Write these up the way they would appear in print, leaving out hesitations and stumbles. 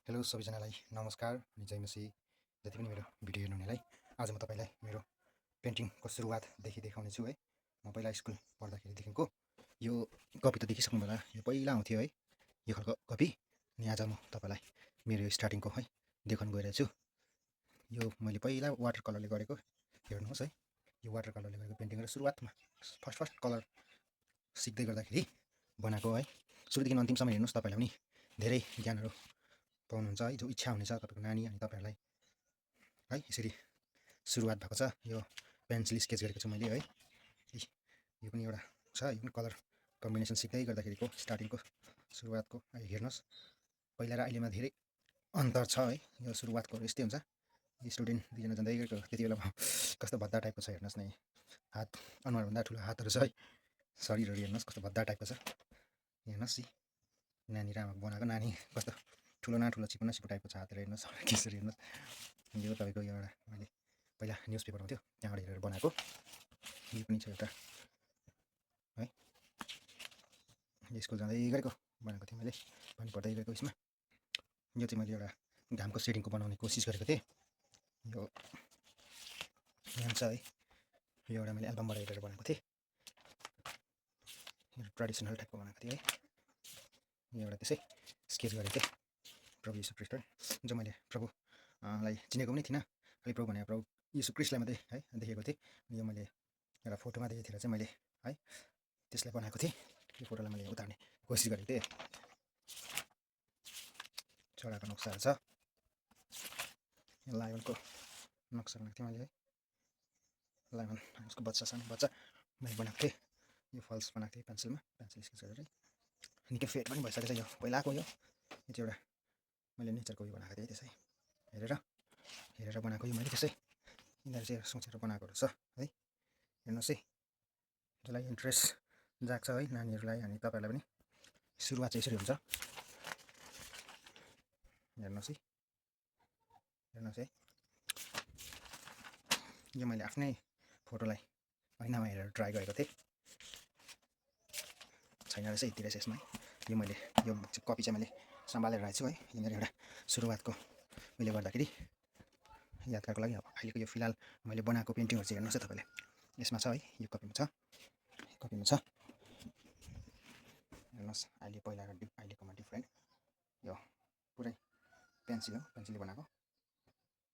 Hello सबैजनालाई नमस्कार अनि जय मसी। जति पनि मेरो भिडियो हेर्नुहुनेलाई आज म तपाईँलाई मेरो पेन्टिङको सुरुवातदेखि देखाउने छु है। म पहिला स्कुल पढ्दाखेरिदेखिको यो कपी त देखिसक्नु होला, यो पहिला आउँथ्यो है यो खालको कपी। अनि आज म तपाईँलाई मेरो यो स्टार्टिङको है देखाउन गइरहेको छु। यो मैले पहिला वाटर कलरले गरेको, हेर्नुहोस् है, यो वाटर कलरले गरेको पेन्टिङ र सुरुवातमा फर्स्ट कलर सिक्दै गर्दाखेरि बनाएको है। सुरुदेखि अन्तिमसम्म हेर्नुहोस्, तपाईँलाई पनि धेरै ज्ञानहरू पाउनुहुन्छ है। जो इच्छा हुनेछ तपाईँको नानी अनि तपाईँहरूलाई है, यसरी सुरुवात भएको छ। यो पेन्सिल स्केच गरेको छु मैले है। यो पनि एउटा छ, यो पनि कलर कम्बिनेसन सिक्दै गर्दाखेरिको स्टार्टिङको सुरुवातको हेर्नुहोस्। पहिला र अहिलेमा धेरै अन्तर छ है। यो सुरुवातको यस्तै हुन्छ। स्टुडेन्ट दुईजना जाँदै गरेको त्यति बेला कस्तो भद्दा टाइपको छ हेर्नुहोस् न। हात अनुहारभन्दा ठुलो हातहरू छ है। शरीरहरू हेर्नुहोस् कस्तो भद्दा टाइपको छ। हेर्नुहोस् नानी र आमाको बनाएको, नानी कस्तो ठुलो न ठुलो चिपो न चिपो टाइपको छ हातहरू हेर्नुहोस्। केसरी हेर्नुहोस्। यो तपाईँको यो एउटा मैले पहिला न्युज पेपर आउँथ्यो त्यहाँबाट हेरेर बनाएको। यो पनि छ एउटा है, स्कुल जाँदै गरेको बनाएको थिएँ मैले, पानी पर्दै गएको यसमा। यो चाहिँ मैले एउटा घामको सेडिङको बनाउने कोसिस गरेको थिएँ। यो यहाँ छ है, यो एउटा मैले एल्बमबाट हेरेर बनाएको थिएँ। ट्रेडिसनल टाइपको बनाएको थिएँ है। यो एउटा त्यसै स्केच गरेको थिएँ प्रभु यीशु ख्रीष्ट, जो मैले प्रभुलाई चिनेको पनि थिइनँ। खालि प्रभु भनेर प्रभु यीशु ख्रीष्टलाई मात्रै है देखेको थिएँ। यो मैले एउटा फोटोमा देखेर चाहिँ मैले है त्यसलाई बनाएको थिएँ। यो फोटोलाई मैले उतार्ने कोसिस गरेको थिएँ। चराको नक्साहरू छ, यो लायनको नक्सा बनाएको थिएँ मैले है। लायन उसको बच्चा, सानो बच्चा मैले बनाएको थिएँ। यो फल्स बनाएको थिएँ पेन्सिलमा, पेन्सिल स्केच गरेर। निकै फेड पनि भइसकेको छ यो पहिलाको। यो चाहिँ एउटा मैले नेचरको उयो बनाएको थिएँ त्यसै हेरेर बनाएको। यो मैले त्यसै यिनीहरू चाहिँ सोचेर बनाएकोहरू छ है। हेर्नुहोस् है, जसलाई इन्ट्रेस्ट जाग्छ है नानीहरूलाई अनि तपाईँहरूलाई पनि सुरुवात चाहिँ यसरी हुन्छ। हेर्नुहोस् है, यो मैले आफ्नै फोटोलाई ऐनामा हेरेर ट्राई गरेको थिएँ। छैन रहेछ यति रहेछ यसमा। यो मैले यो कपी चाहिँ मैले सम्हालेर राखेको छु है। यो मेरो एउटा सुरुवातको मैले गर्दाखेरि यादगारको लागि। अब अहिलेको यो फिलहाल मैले बनाएको पेन्टिङहरू चाहिँ हेर्नुहोस् है तपाईँले, यसमा छ है, यो कपीमा छ हेर्नुहोस्। अहिले पहिला र अहिलेकोमा डिफ्रेन्ट। यो पुरै पेन्सिल हो, पेन्सिलले बनाएको,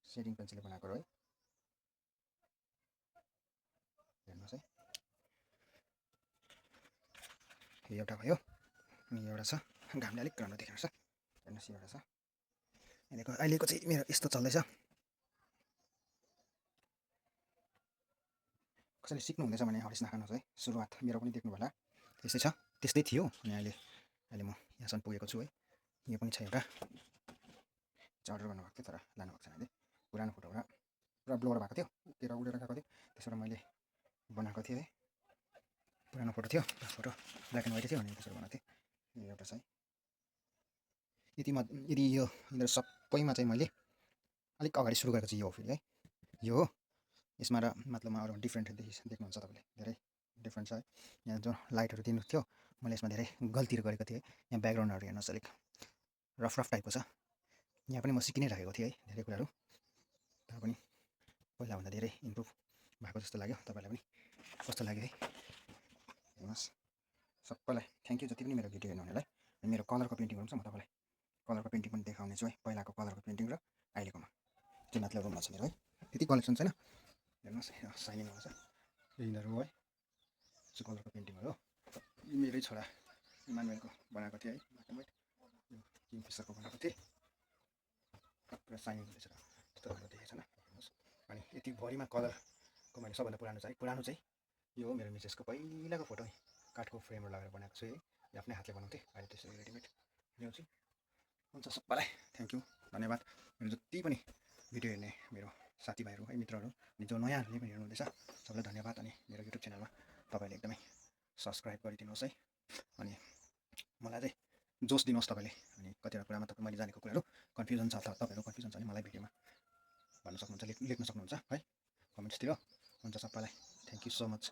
सेडिङ पेन्सिलले बनाएको है। हेर्नुहोस् है, यो एउटा भयो अनि एउटा छ घामले अलिक राम्रो देखाएको छ। हेर्नुहोस् यो एउटा छ। अहिलेको चाहिँ मेरो यस्तो चल्दैछ। कसैले सिक्नुहुँदैछ भने हरिस नखानुहोस् है। सुरुवात मेरो पनि देख्नु होला, त्यस्तै छ, त्यस्तै थियो। अनि अहिले म यहाँसम्म पुगेको छु है। यो पनि छ एउटा, अर्डर गर्नुभएको थियो तर लानुभएको छैन अहिले। पुरानो फोटोबाट पुरा ब्लर भएको थियो, उडेर गएको थियो, त्यसबाट मैले बनाएको थिएँ है। पुरानो फोटो थियो, फोटो ब्ल्याक एन्ड व्हाइट थियो अनि त्यसबाट बनाएको थिएँ। यो एउटा छ है। यदि यो यिनीहरू सबैमा चाहिँ मैले अलिक अगाडि सुरु गरेको चाहिँ यो हो फेरि है। यो हो, यसमा र मतलबमा अरू डिफ्रेन्ट देख्नुहुन्छ तपाईँले, धेरै डिफ्रेन्ट छ है। यहाँ जो लाइटहरू दिनु थियो मैले यसमा धेरै गल्तीहरू गरेको थिएँ। यहाँ ब्याकग्राउन्डहरू हेर्नुहोस् अलिक रफ टाइपको छ। यहाँ पनि म सिकि नै राखेको थिएँ है धेरै कुराहरू, तर पनि पहिलाभन्दा धेरै इम्प्रुभ भएको जस्तो लाग्यो। तपाईँलाई पनि कस्तो लाग्यो है, हेर्नुहोस्। सबैलाई थ्याङ्क यू जति पनि मेरो भिडियो हेर्नुहुनेलाई। मेरो कलरको पेन्टिङहरू छ, म तपाईँलाई कलरको पेन्टिङ पनि देखाउने छु है। पहिलाको कलरको पेन्टिङ र अहिलेकोमा त्यो माथिल्लो रुममा छ मेरो है। त्यति कलेक्सन छैन, हेर्नुहोस् साइनिङ आउँछ। यिनीहरू है कलरको पेन्टिङहरू हो। यो मेरै छोरा इमानुएलको बनाएको थिएँ है, ब्ल्याक एन्ड व्हाइट। यो किङफिसरको बनाएको थिएँ, पुरा साइनिङ हुँदैछ, त्यस्तो राम्रो देखेको छैन। हेर्नुहोस्, अनि यति भरिमा कलरको मैले सबभन्दा पुरानो चाहिँ यो हो। मेरो मिसेसको पहिलाको फोटो काठको फ्रेमहरू लगाएर बनाएको छु है। यो आफ्नै हातले बनाउँथेँ, अहिले त्यसरी रेडिमेड ल्याउँछु। हुन्छ, सबैलाई थ्याङ्क यू, धन्यवाद। मेरो जति पनि भिडियो हेर्ने मेरो साथीभाइहरू है, मित्रहरू अनि जो नयाँहरूले पनि हेर्नुहुँदैछ सबैलाई धन्यवाद। अनि मेरो युट्युब च्यानलमा तपाईँले एकदमै सब्सक्राइब गरिदिनुहोस् है। अनि मलाई चाहिँ जोस दिनुहोस् तपाईँले। अनि कतिवटा कुरामा तपाईँ मैले जानेको कुराहरू कन्फ्युजन छ, तपाईँहरू कन्फ्युजन छ भने मलाई भिडियोमा भन्न सक्नुहुन्छ, लेख्न सक्नुहुन्छ है कमेन्ट्सतिर। हुन्छ, सबैलाई थ्याङ्क यू सो मच।